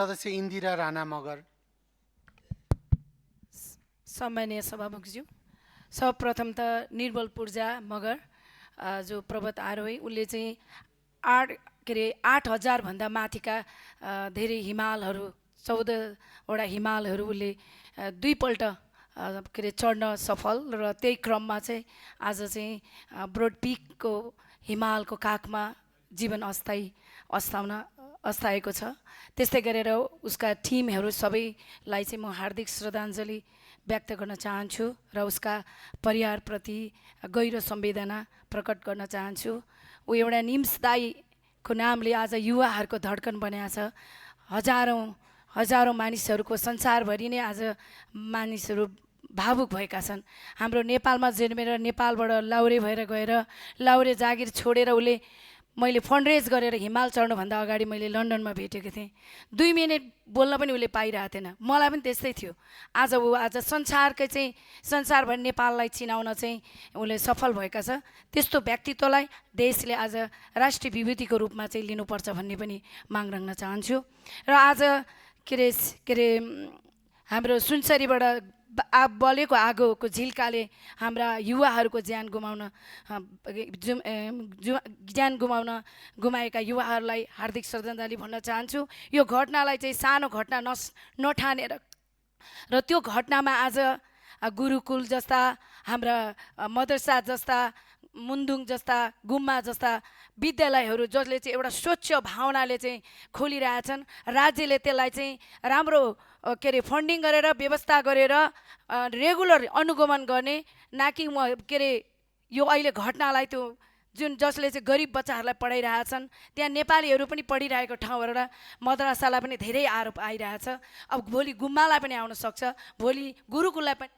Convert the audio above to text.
सदस्य इन्दिरा राणा मगर। सम्मानीय सभामुखज्यू, सर्वप्रथम त निर्मल पूर्जा मगर जो पर्वत आरोही, उसले चाहिँ 8,000 भन्दा माथिका धेरै हिमालहरू 14वटा हिमालहरू उसले दुईपल्ट चढ्न सफल, र त्यही क्रममा चाहिँ आज चाहिँ ब्रोड पिकको हिमालको काखमा जीवन अस्ताएको छ। त्यस्तै गरेर उसका टिमहरू सबैलाई चाहिँ म हार्दिक श्रद्धाञ्जली व्यक्त गर्न चाहन्छु र उसका परिवारप्रति गहिरो संवेदना प्रकट गर्न चाहन्छु। ऊ एउटा निम्स दाईको नामले आज युवाहरूको धड्कन बनाएको छ। हजारौँ मानिसहरूको संसारभरि नै आज मानिसहरू भावुक भएका छन्। हाम्रो नेपालमा जन्मेर नेपालबाट लाउरे भएर गएर लाउरे जागिर छोडेर उसले, मैले फन्डरेज गरेर हिमाल चढ्नुभन्दा अगाडि मैले लन्डनमा भेटेको थिएँ। 2 मिनट बोल्न पनि उसले पाइरहेको थिएन। मलाई पनि त्यस्तै थियो। आज संसारभरि नेपाललाई चिनाउन चाहिँ उसले सफल भएका छ। त्यस्तो व्यक्तित्वलाई देशले आज राष्ट्रिय विभूतिको रूपमा चाहिँ लिनुपर्छ भन्ने पनि माग राख्न चाहन्छु। र आज हाम्रो सुनसरीबाट बलेको आगोको झिल्काले हाम्रा युवाहरूको ज्यान गुमाएका युवाहरूलाई हार्दिक श्रद्धाञ्जली भन्न चाहन्छु। यो घटनालाई चाहिँ सानो घटना नठानेर र त्यो घटनामा आज गुरुकुल जस्ता, हाम्रा मदरसा जस्ता, मुन्दुङ जस्ता, गुम्मा जस्ता विद्यालयहरू जसले चाहिँ एउटा स्वच्छ भावनाले चाहिँ खोलिरहेछन्, राज्यले त्यसलाई चाहिँ राम्रो फन्डिङ गरेर व्यवस्था गरेर रेगुलर अनुगमन गर्ने, न कि यो अहिले घटनालाई त्यो जसले चाहिँ गरिब बच्चाहरूलाई पढाइरहेछन्, त्यहाँ नेपालीहरू पनि पढिरहेको ठाउँबाट मद्रासालाई पनि धेरै आरोप आइरहेछ। अब भोलि गुम्मालाई पनि आउन सक्छ, भोलि गुरुकुललाई पनि